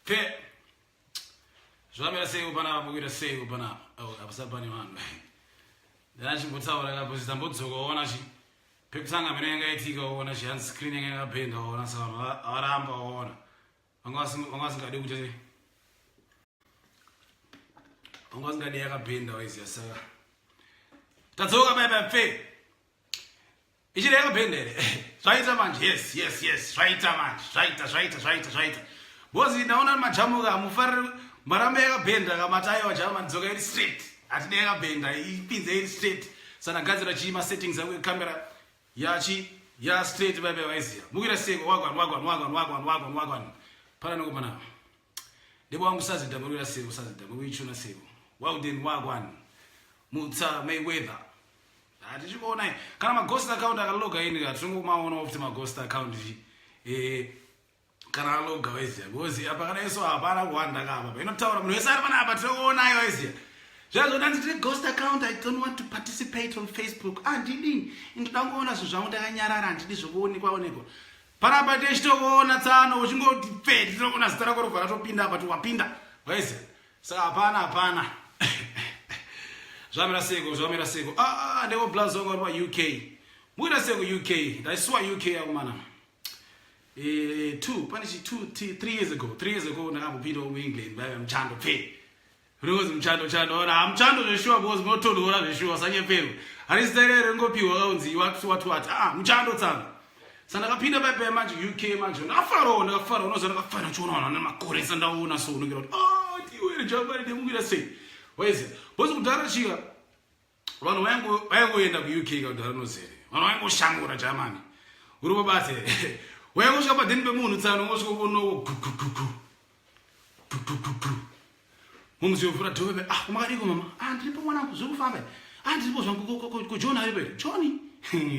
Pfe. Zvamira sei panapa kuita sei panapa? Oh, apa pane vanhu. Ndachimbotaura kapo zitambodzoka waona chi. Pekutanga mheno yanga yaitika waona chi hanzi screen yanga yakabhenda waona saka vanhu varamba waona. Vanga vasingadi kuti sei. Vanga vasingadi yakabhenda waiziya saka. Tadzoka bye bye pfe. Ichiri yakabhenda here? Zvaita manje, yes, yes, yes, zvaita manje, zvaita, zvaita, zvaita, zvaita. Bozi ndaona majamuka hamufariri maramba yakabhenda kamati aiwa jama dzoka iri straight. Hatidi yakabhenda, ipinze iri straight. Sana gadzira chii ma settings angu ekamera yachi ya straight baibai vaiziya. Mukira seko wagwan wagwan wagwan wagwan wagwan wagwan. Pana noko pana. Ndebo wangu sazida mukira seko sazida mukuichuna seko. Well wagwan. Mutsa Mayweather. Hatichikuonai kana maghost account akaloga in hatingomaona kuti maghost account chi eh kana aloga waiziya because apa kana iso hapana kuwanda ka apa inotaura munhu wese ari panapa tinokuonai waiziya zvazvo ndanzi tine ghost account I don't want to participate on Facebook handidi ah, ndoda kungoona zvinhu zvangu ndakanyarara handidi zvekuonekwa onekwa panapa techitokuona tsano uchingoti pfe tinokuona zita rako robva ratopinda apa tiwapinda waiziya saka hapana hapana zvamira seko zvamira seko ah, ah, ah ndeko blaz wangu vari pauk mukuita seko uk ndaisuwa uk akomana eh, two pane chi two three years ago three years ago ndakambopindawo muengland vaiva muchando pfe rinozi muchando chando ona hamuchando zveshuwa because munotonhora zveshuwa usanyeperwa harisi zita rero ringopiwa kaunzi what what what ah muchando tsano sa ndakapinda paipai manje uk manje ndakafarawo ndakafara unoziva ndakafara ndichiona vanhu vane makore sa ndaona so unongira kuti ah ndiwe jambari ndemukira sei waiziva bcause kudhara chika vanhu vaingoenda kuuk kakudhara nozere vanhu vaingoshangura germany uri pabasa here waingosvika padheni pemunhu tsano ungosvika unowo gugugugu gugugugu Mumzi yovhura door bebe. Ah, makadiko mama. Ah, ndiripo mwanangu, zviri kufamba. Ah, ndiripo zvangu ko John aripo here? John.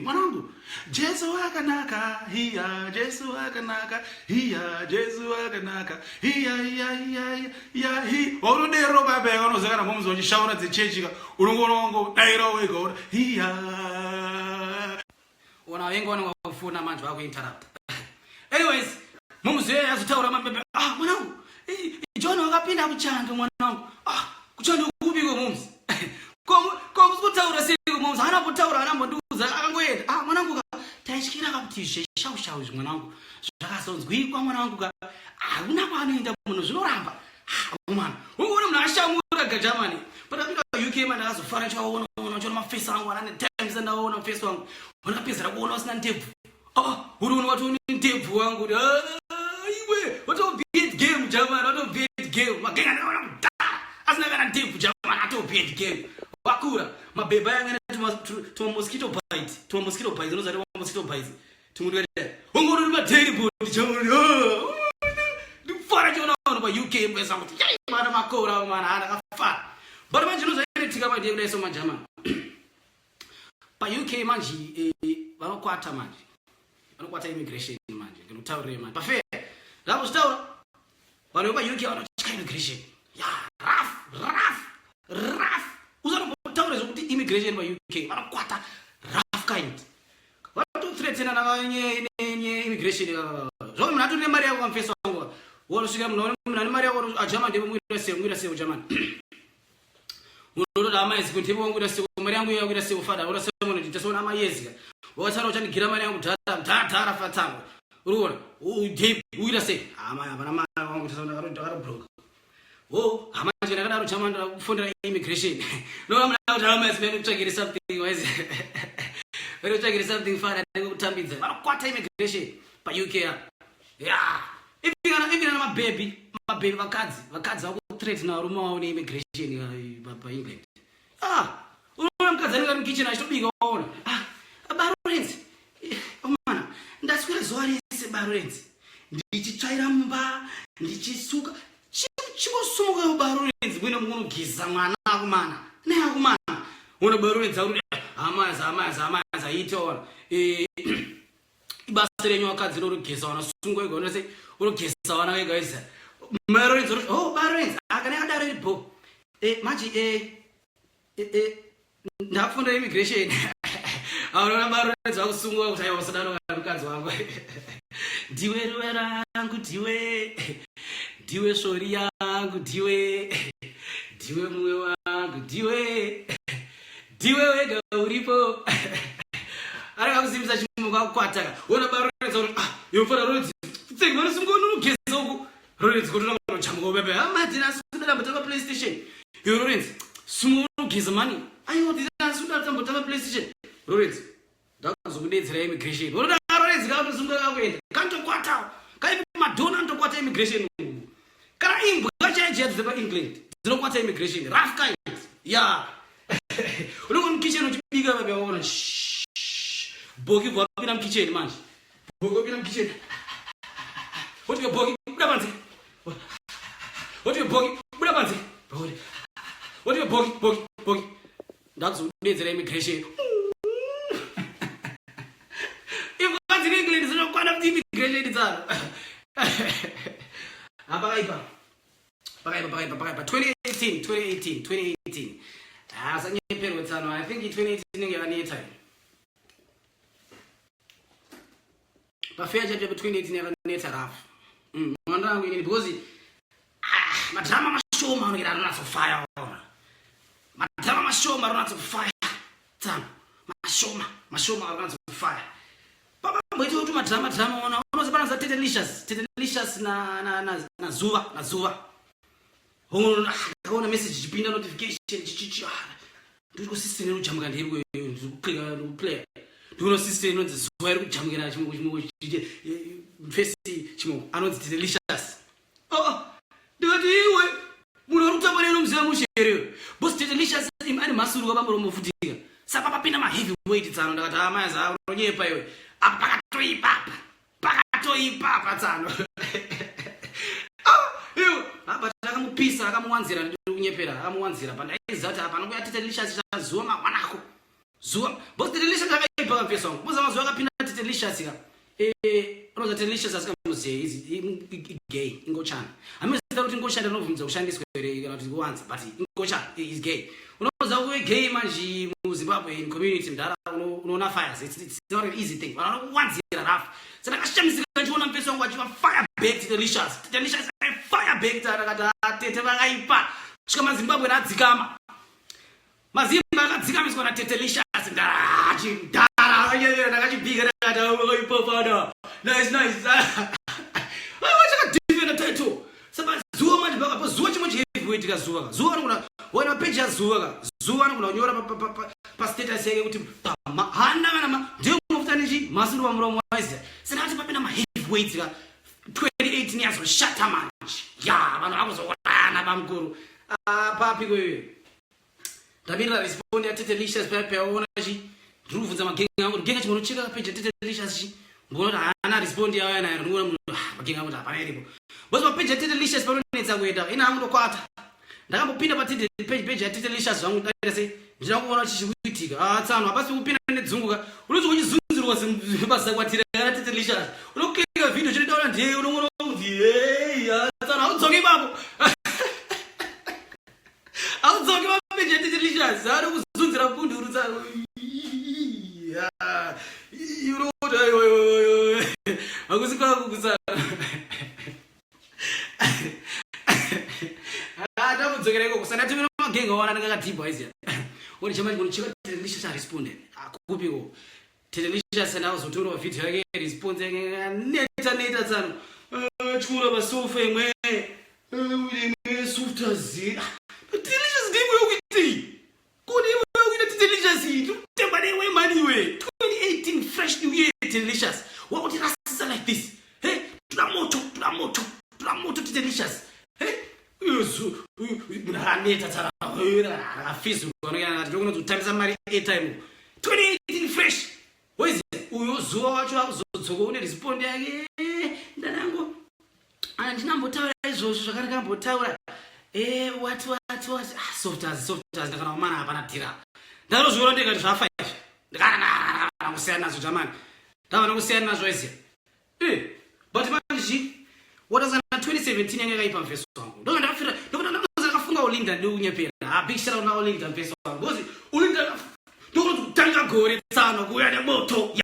Mwanangu. Jesu akanaka, hiya, Jesu akanaka, hiya, Jesu akanaka. Hiya, hiya, hiya, hiya, hi. Waunodero baba yako kana mumzi wachishaura dzechechi ka. Unongoona wango daira wega ora. Hiya. Ona vengi vanenge vakufona manje vakuinterrupt. Anyways, mumuzive azotaura mabebe. Ah, mwanangu. John wakapinda kuchando mwanangu. Ah, kuchando kupiko mumzi? Ko ko kutaura sei mumzi? Haana kutaura, haana mbondiudza, akangoenda. Ah, mwanangu ka taityira ka kuti zveshaushau izvi mwanangu. Zvakazonzwikwa mwanangu ka. Hakuna kwaanoenda munhu zvinoramba. Mwana, ungoona munhu ashamura gaJermany. Pandapinda UK man ndakazofara ndichivaona ona ndichiona mafesi angu ana times andaona mafesi wangu. Ndakapedzera kuona usina ndebvu. Ah, uri uno wati une ndebvu wangu. Ah, iwe, wato beat game Germany, wato beat game. Magenga ndakaona kudhara. Asina kana ndebvu Germany, ato beat game. Wakura, mabhebha yanga ane tuma mosquito bite, tuma mosquito bites, unoziva tuma mosquito bites. Ungori madheri body chauri. Ndikufara chiona vanhu pa UK mbesa kuti yai mwana makora mwana ana kafara. But manje unozoitika manje kudai so manje manje. Pa UK manje eh, vanokwata manje. Vanokwata immigration manje. Ndikutaurire manje. Pa fair. Ndakuzvitaura. Vanhu vepa UK vanotya immigration. Ya rough, rough, rough. Usanombotaura zvekuti immigration pa UK vanokwata rough kind. Vanotothreatena neimmigration zvavo munhu atori nemari yako kamfesi wangu wonosvika munhu munhu ane mari yako ajama ndipo muira sei muira sei ujamani unotoda hama yezi kuti ndipo muira sei mari yangu yakuira sei ufada ura sei munhu nditasoona hama yezi ka wakasara uchandigira mari yangu dhara dhara dhara fatsango uri kuona deep uira sei hama hapana mari wangu tasoona ndakatobroka Oh, hama nje ndakadaro chama ndakufondera immigration. No hama kuti hama is going kutsvagire something wise. Very kutsvagire something fana ndikutambidza. Vanokwata immigration pa UK ya. Yeah. Even kana even kana mababy, mababy vakadzi, vakadzi vaku threat na varume vavo ne immigration pa, pa England. Ah, unoona mukadzi anenge ari mukitchen achitobika waona. Ah, barorenzi. Eh, omana, ndaswera zuva rese barorenzi. Ndichitsvaira mumba, ndichisuka. Chingosumuka barorenzi mwene munogeza mwana akumana. Ne akumana. Uno barorenzi akuti hama hama hama zaita ona. Eh, ibasa renyu vakadzi rorogeza vana sungwa wega unose urogeza vana wega wega. Barorenzi oh barorenzi akana akadaro iri bo. Eh, manje eh eh, eh ndafunda immigration aona barorenzi vakusungwa kuti aiwa usadaro mukadzi wangu. Ndiwe ruva rangu ndiwe. Ndiwe svori yangu, ndiwe, ndiwe mumwe wangu, ndiwe, ndiwe wega uripo. Areka kusimbisa chimwe kwakukwataka. Wona baroredza kuti ah, iwe mfana roredzi. Tsengi vano simuka unogeza uko. Roredzi kuti unojamuka ubebe. Ah, madina asi kuda kutamba PlayStation. Iwe Roredzi, simuka unogeza mani. Aiwa, ndina asi kuda kutamba PlayStation. Roredzi, ndakuzokudetsera immigration unoda karorezi kakutosumuka kakuenda kanotokwatawo kaipi madhona anotokwata immigration kana imbwa chaidziya dziri paengland dzinokwata immigration rough kind ya unongo mukitchen uchibika vabe waona boki bva wapinda mukitchen manje boki wapinda mukitchen woti boki buda panze woti boki buda panze woti boki boki boki ndakuzodedzera immigration imbwa dziri england dzinokwana kuti immigration dzaro hapakaipa pakaipa pakaipa pakaipa 2018 2018 2018 asanyeperwe tsano I think 2018 inenge yakanetsa pafeya chaipo 2018 yakanetsa rafu mwana wangu inini because ah, madrama mashoma anogera anonyatsofaya ona madrama mashoma anonyatsofaya tsano mashoma mashoma anonyatsofaya pamboita kuti madrama drama ona unozi panoza tetelicious tetelicious na, na, na, na zuva na zuva ndakaona message ichipinda notification chichichi ah, ndiri kusystem inojamuka ndiri kuklika ndikuplaya ndikuona system inonzi zuva iri kujamukira chimwe chimwe mfesi chimwe anonzi tetelicious oh, oh. ndikati iwe munhu ari kutamba neno muziva mushe here bos tetelicious imi ane mhasuru kapamuromo futika saka papinda maheavy weight tsano ndakati amaya ah, za unonyepa iwe apa pakatoipa apa pakatoipa apa tsano ah, iwe apa takamupisa akamuwanzira ndiri kunyepera akamuwanzira pandaiziva kuti apa anongoya tetelicious chazuva mangwanako zuva bos tetelicious akaipa kamfesi wangu boza mazuva akapinda tetelicious ka eh, unoza tetelicious asikamuzive igay ingochana hamizita kuti ingochana rinobvumidza kushandiswa here kana kuti kuwanza but ingochana is gay unoza kuve gay manje muzimbabwe in community mdara unoona fires it's not an easy thing vanhu vanokuwanzira rafu saka ndakashamisika ndichiona mfesi wangu achiva fire back tetelicious tetelicious fire back akati ah, tete vakaipa kusvika mazimbabwe nadzikama Mazimba akadzikamiswa na Tetelicious ndara ndakachibika ndakati ipopana nice nice aiwa chakadefenda title saka zuva manje pakapo zuva chimwe chiheavyweight ka zuva ka zuva anogona waona peji yazuva ka zuva anogona kunyora pastatus yake kuti hana kana ndiyo mafuta nechi masuru pamuromo waiziva saka ati papinda maheavyweights ka 2018 yazoshata manje ya vanhu vakuzourayana bamukuru ah, papi kweyo ndamirira respond ya Tete Licious paya paya waona chi ndiri kubvunza magenga angu kuti genga chimwe unocheka page ya Tete Licious chi ngoona kuti haana respond yauya nayo ndikuona munhu ah, magenga angu kuti hapana iripo because papage ya Tete Licious panonetsa kuenda ina hangu ndokwata ndakambopinda pa Tete page page ya Tete Licious zvangu ndaita sei ndina kuona chichi kuitika ah tsano hapasi kupinda nedzungu ka unozwa uchizunzirwa zibazakwatira kana Tete Licious unoklika video chinotaura ndiye unoona kuti hey ah, tsano haudzoke ipapo Haudzoki mapeji atitilicious ari kuzunzira punduru dzako. Urota iwe. Hakusi kwako kusara. Ah, takudzokera ikoko. Saka tumira magenga wana ndakakadhibwa iziya. Woni chama chikono chika Tatelicious aresponde. Akupiko. Tatelicious ndakazotorwa video yake response yake neta neta tsano. Chikura pasofa imwe. Delicious ndiwe yokuitei kuni iwe yokuita delicious iyi tikutemba newe mani iwe 2018 fresh new year delicious wakuti rasisa like this hey toda moto toda moto toda moto ti delicious hey munhu akaneta tsara akafizuka unoyana ndinokunozotambisa mari airtime 2018 fresh Wezi uyo zuva wacho akuzodzoka une respond yake ndanangu andinambotaura izvozvo zvakarikambotaura eh what what what ah, soft as soft as ndakana kumana hapana dhira ndakatozviona ndikati zvafa izvi ndikana kusiyana nazvo jamani ndavana kusiyana nazvo izvi eh but manje chi watasana 2017 yanga yakaipa mfeso wangu ndoka ndakafira ndoka ndakafunga ulinda ndikunyepera ah big shout out na ulinda mfeso wangu because ulinda ndokunoti kutanga gore tsano kuuya nemoto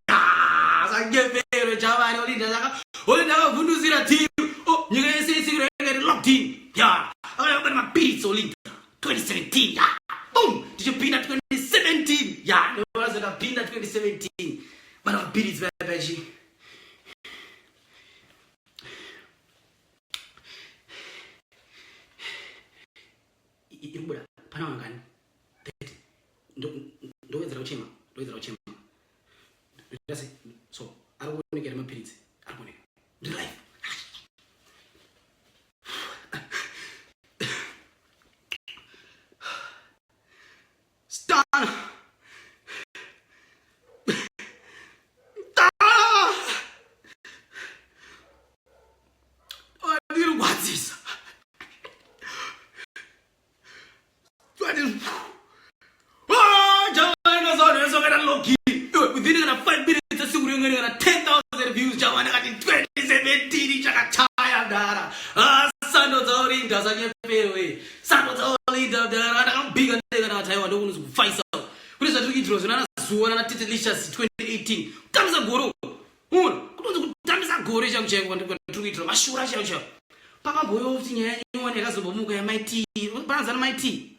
sanyepero chavari olinda saka olinda akavhundusira team oh nyika yese isikiro yanga iri lockdown 2017 ya akauya kubata mapiritsi Olinda 2017 ya boom tichipinda 2017 ya ndopinda 2017 bata mapiritsi vaya pachi iri kubuda pana vangani 30 ndowedzera kuchema ndowedzera kuchema ndoita so ari kuonekera mapiritsi ari kuoneka ndiri life Stana Wandirwadzisa. Within kana 5 minutes asiku rimwe kana 10000 views jamani akati 2017 chakachaya mdara. Ah, sando dzaorinda sanyepewe. Sando dzaorinda mdara. Ndakabika ndega ndakataiwa ndokunozi kufaisa. Kune zvatiri kuitirwa zvina zuva nana Titelicious 2018. Kutambisa goro. Uno kutonzi kutambisa gore changu chaiko kwandiri kuitira mashura chaiko chaiko. Pakamboyo kuti nyaya nyowani yakazombomuka yamaiti. Panzana maiti.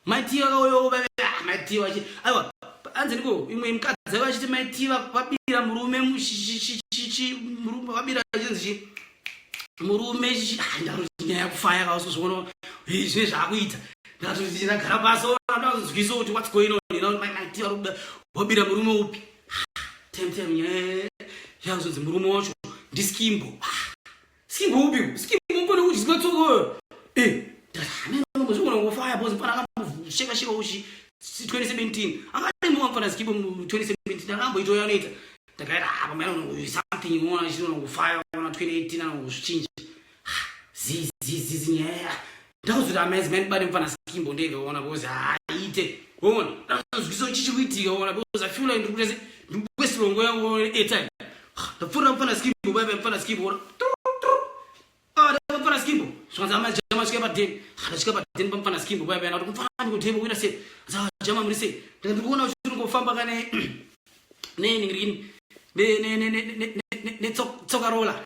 Maiti yakauyo vave ah, maiti vachi. Aiwa anzi ndiko imwe mukadzi aiva achiti maiti vabira murume mushichichichi murume vabira chinzi chi murume chichi ah ndaro nyaya kufaya kausozviona izvi zvakuita ndakatoti ndagara pasi ndazonzwisa kuti what's going on you know maiti vabira murume upi time time nyaya yakuzonzi murume wacho ndiskimbo skimbo upi skimbo mbona kudyiswa tsoko eh ndazvigona kufaya because mfana akambosheka sheka uchi 2017 akadembuka mfana skimbo 2017 akamboita yanoita ndakaita apa mwana something unoona chinoona kufaya ona 2018 anongozvichinja zizizizi nyaya ndakuzoti amai zimai ndibate mfana skimbo ndega ona because haaite ona ndakuzozwisa chichi kuitika ona because I feel like ndiri kuita ndiri kuwestira nguva yangu airtime ndapfuurira mfana skimbo baibai mfana skimbo ona ah mfana skimbo zvikanzi amai jama svika padeni ndasvika padeni pamfana skimbo baibai ndati mfana ndikudhebo kuita sei jama muri sei ndikati ndikuona uchiri kufamba kane neningirikini netsoka rola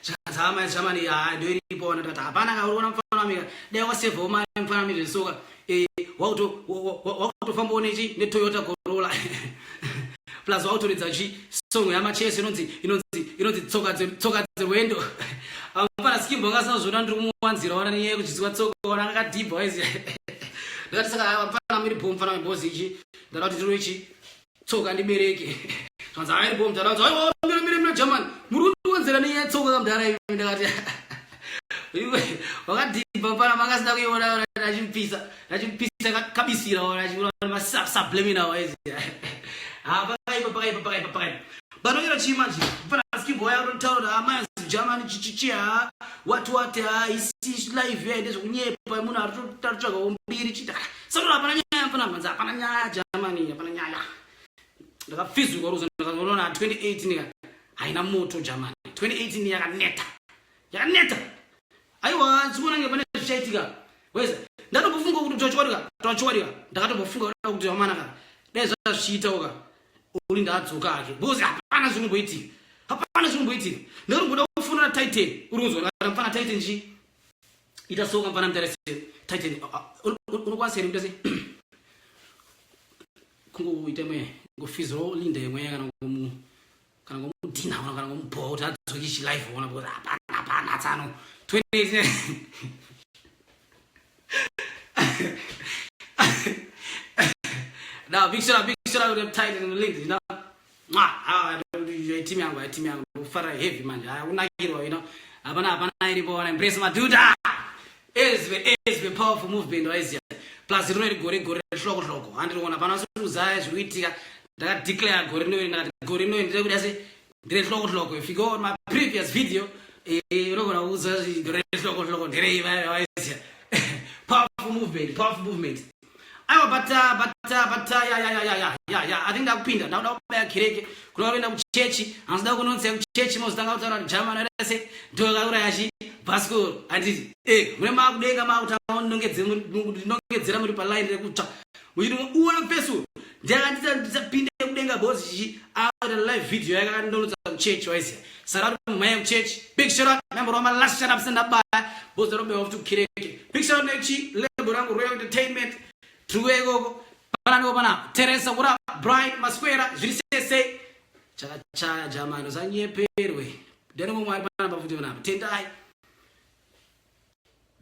zvakazama zvamani ndoiripo ona ndikati hapana kauriona mufana wamika dai wasevhawo mari mufana wami zvesoka eh, wakutofambawo nechi netoyota corolla plus wakutoridza chi song yamachese inonzi inonzi inonzi tsoka tsoka dzerwendo amufana skimbo anga asina kuzviona ndiri kumuwanzira ona nenyaya yekudyiswa tsoka ona akadhibha waiziya ndikati saka mufana muri bho mufana webhozi ichi ndada kuti tiro ichi tsoka ndibereke zvanzi hairi bho mudhara vanzi aiwa mire mire mire german muri kundiwonzera nenyaya tsoka kamudhara imi ndakati iwe wakadhibha pana makasina kuiona ndachimupisa ndachimupisa kabisira ona achiona masublimina waizi ha pakaipa pakaipa pakaipa pakaipa Banoyera chii manje? Mfana skimbo ya kutotaura amai Germany chichichi ha what what ha isi live ya ndezvekunyepa munhu ari kutsvaga mbiri chita. Saka hapana nyaya mfana mhanzi hapana nyaya Germany hapana nyaya. Ndakafizuka ruzo ndakaona 2018 ka haina moto Germany. 2018 yakaneta. Yakaneta. Aiwa ndikuona nge pane zvichaitika. Weza ndatombofunga kuti tochwarika tochwarika ndakatombofunga kuti amana ka dai zvazvichiitawo ka uri ndaadzoka hake because hapana zvinomboitika hapana zvinomboitika ndakatomboda kufonera titan uri kunzwa kana mfana titan chi ita soka mfana mutare titan unokwanisa here kuita sei kungoita imwe ngofizirawo linda imwe kana ngomu kana ngomudhina kana ngomubhowa kuti adzoke chi live ona because hapana hapana tsano 20 Now, big shout out, big shout out to them tight and the links, you know. Ah, team yangu, team yangu, kufara heavy manje. Ah, unakirwa, you know. Hapana hapana iripo wana embrace maduda. Ezwe ezwe powerful movement waiziya. Plus rino iri gore gore hloko hloko. Handiri kuona pana sikuza zviri kuitika. Ndaka declare gore rino ndakati gore rino ndiri kuda se ndire hloko hloko. If you go on my previous video, eh unogona kuudzwa gore hloko hloko nderei vaya waiziya. Powerful movement, powerful movement. Aiwa but uh, but uh, but uh, yeah yeah yeah yeah yeah yeah I think ndakupinda ndakuda kubaya kereke kuda kuenda kuchechi handida kunonzea kuchechi mozotanga kutaura kuti German rese ndokauraya chi bhasikoro handiti eh mune makudenga makutanga kundinongedzera muri paline rekutsva muchiti uona pesu ndakandita ndisapinde kudenga boss chichi akuita live video yake akandinonotsa kuchechi waiziya saka kuti mhaya kuchechi big shout out member wama last shout out sendabaya Boza robewa futi kukereke. Big shout out nechi label rangu Royal Entertainment. Tiri kuuya ikoko. Pananiko panapa. Teresa what up? Brian Maswera zviri sei sei. Chakachaya jamani usanyeperwe. Ndani mumwe ari panapa futi panapa. Tendai.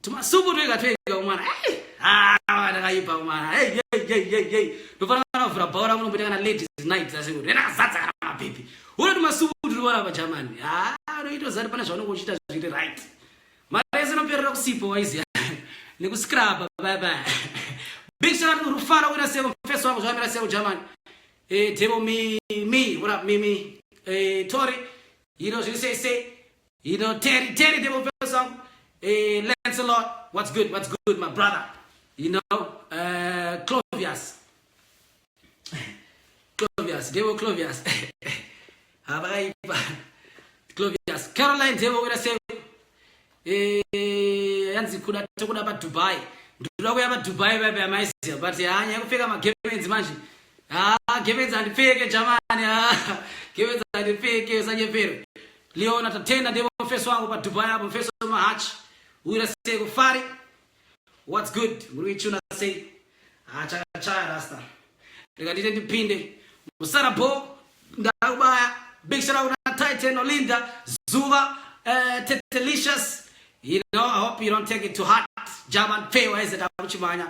Tumasupu twega twega mwana. Hey! Ah, ndakaipa mwana. Hey, hey, hey, hey, hey. Ndofanira kana kuvhura bhawa rangu nomboita kana ladies night dzasekuti. Ndakazadza kana mabhebhi. Uno tumasupu turi panapa jamani. Ah, unoita zari pane zvaunenge uchiita zviri right. Mari yese inoperera kusipo waiziya. Nekuscrub bye bye. Big shout out Rufaro kuita seko mfeso wangu zvakamira seko jamani. Eh, Debo mi mi, what up Mimi? Eh, Tori, you know zviri sei sei. You know, Terry, Terry, Debo mfeso wangu. Eh, Lancelot, what's good? What's good, my brother? Clovius. Clovius, Debo Clovius. Havaipa. Clovius. Caroline Debo kuita seko. Eh, yanzi kuda tokuda paDubai. Ndoda kuya paDubai baba yamaiziya but hanya yekupfeka magemenzi manje. Ah, gemenzi handipfeke jamani. Ah, gemenzi handipfeke usanyepere. Leona tatenda Debo mfeso wangu paDubai apo mfeso mahachi. Uira seko fari. What's good? Muri kuichuna sei? Ah, chakachaya rasta. Rega ndite ndipinde. Musara bo ndakubaya. Big shout out na Titan Olinda, Zuva, Tetelicious. I hope you don't take it to heart. German pay wise ndakuchimanya.